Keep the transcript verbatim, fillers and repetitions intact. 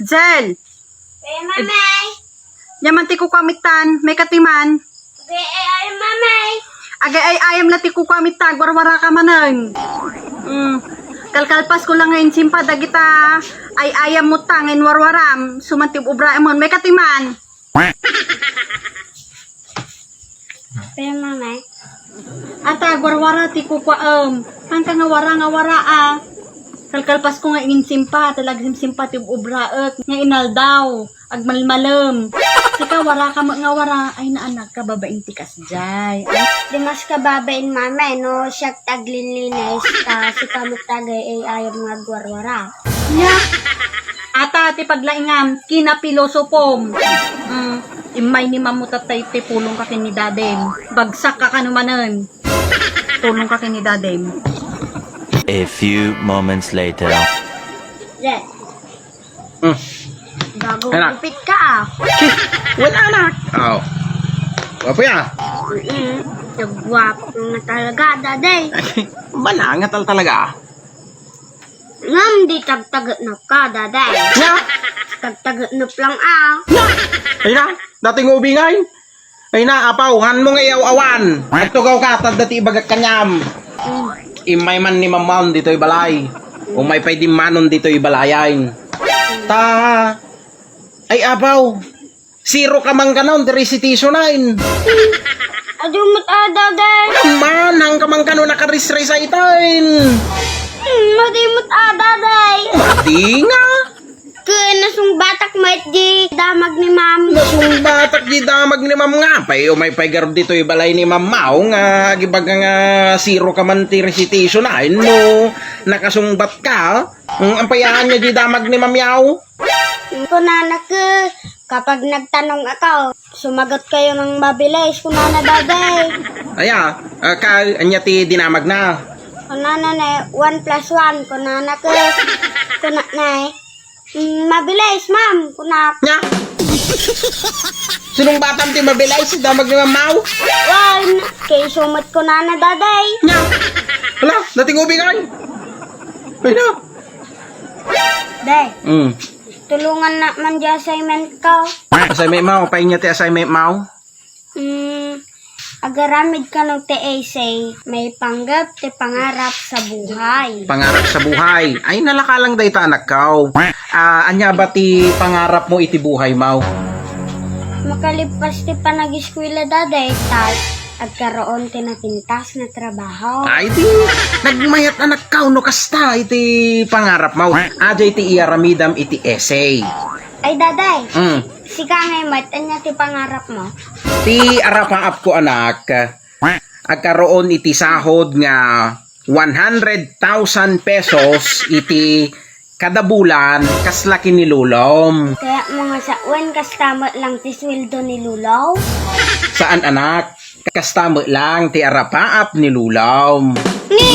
Jel! Ay, mamay! Yaman ti kukuam ittan, may katiman. Agay ay, ay, mamay! Agay ay, ayam na ti kukuam ittan, agwarwara ka manen. Mm. Kalkalpas ko lang nga insimpa, dagita ay ayam mo ta, nga inwarwaram, suman ti ubraem, may katiman. Pero, mamay. Ata, agwarwara ti kukuaem. Haan ka nga wara, nga wara, a. Kalkalpas ko nga insimpa, ta lagsimsimpa ti ubraek, nga inaldaw, agmalmalem. Sika, wara ka met nga wara, ay naanak ka, babain ti kasdiay. Dimas ka babain, mamay, no, siak ti aglinlinis, ta sika met ti agay ay ayam nga agwarwara. Nya, ata ti paglaingam, kinapilosopom. Mm, immay ni Mamo tatay ti pulong ka ken ni Dadem. Bagsak ka kano manen. Tulong ka ken ni Dadem. A few moments later. Jet. Mm. Gago, Anak. Gupit ka, a. Chi, wala, anak. Aw. Gwapo ya. Mm, nagwapo nga talaga, Daday. Bala nga tal talaga. Ngem di tagtagetnep ka, Daday. Nya? Tagtagetnep lang, a. Nya? Ay na, dating ubingay. Ay na, apaw, hanmo nga iyaw-awan. Agtugaw ka, tadda ti ibagak kaniam. Mm. Immay man ni Mamaon ditoy balay. Umay pay dimmanon ditoy balayan. Ta, ay, apaw, zero ka man kanon, ti recitation ayn. Adu met a, Daday. Man, haan ka man kanon nakarisrisaitan. Mm, adu met a, Daday. Madi nga. Ken nasungbatak met di damag ni Ma'am. Nasungbatak di damag ni Ma'am nga. Pay umay pay garud ditoy balay ni Ma'am Mao nga agibaga nga zero ka man ti recitation ayn no nakasungbat ka. Mm, ampayan nga di damag ni Ma'am yaw. Kunana ke, kapag nagtanong ako, sumagot kayo ng mabilis, kunana, Daday. Aya, ah, ka, anya ti dinamag na? Kunana na, one plus one, kunana ke, kunana eh. Mm, mabilis, ma'am, kunak. Nya? Sinungbatam ti mabilis, damag ni Ma'am Mao? Wan, kay sumat kunana, Daday. Nya? Hala, dating ubingay. Ay na. Day, Mm. tulungan na man di assignment ko. Assignment mo, paingna ti assignment mo? Mm, agaramid kano ti essay, maipanggep ti pangarap sa buhay. Pangarap sa buhay. Ay, nalaka lang dayta, anak ko. Ah, anya ba ti pangarap mo iti buhay mo? Makalippas ti panagiskwela, Daday, tas agkaroon ti napintas nga trabaho. Ay, di, nagmayat, anak ko, no kasta iti pangarap mo. Ajay ti iaramidam iti essay. Ay, Daday, Mm. sika ngay met, anya ti pangarap mo? Ti arapaap ko, anak, agkaroon iti sahod nga one hundred thousand pesos iti kada bulan, kasla ken ni Lolom. Kaya mga sawen, kasta met lang ti sweldo ni Lolo? Saan, anak? Kasta met lang ti arapaap ni Lolom. Ni!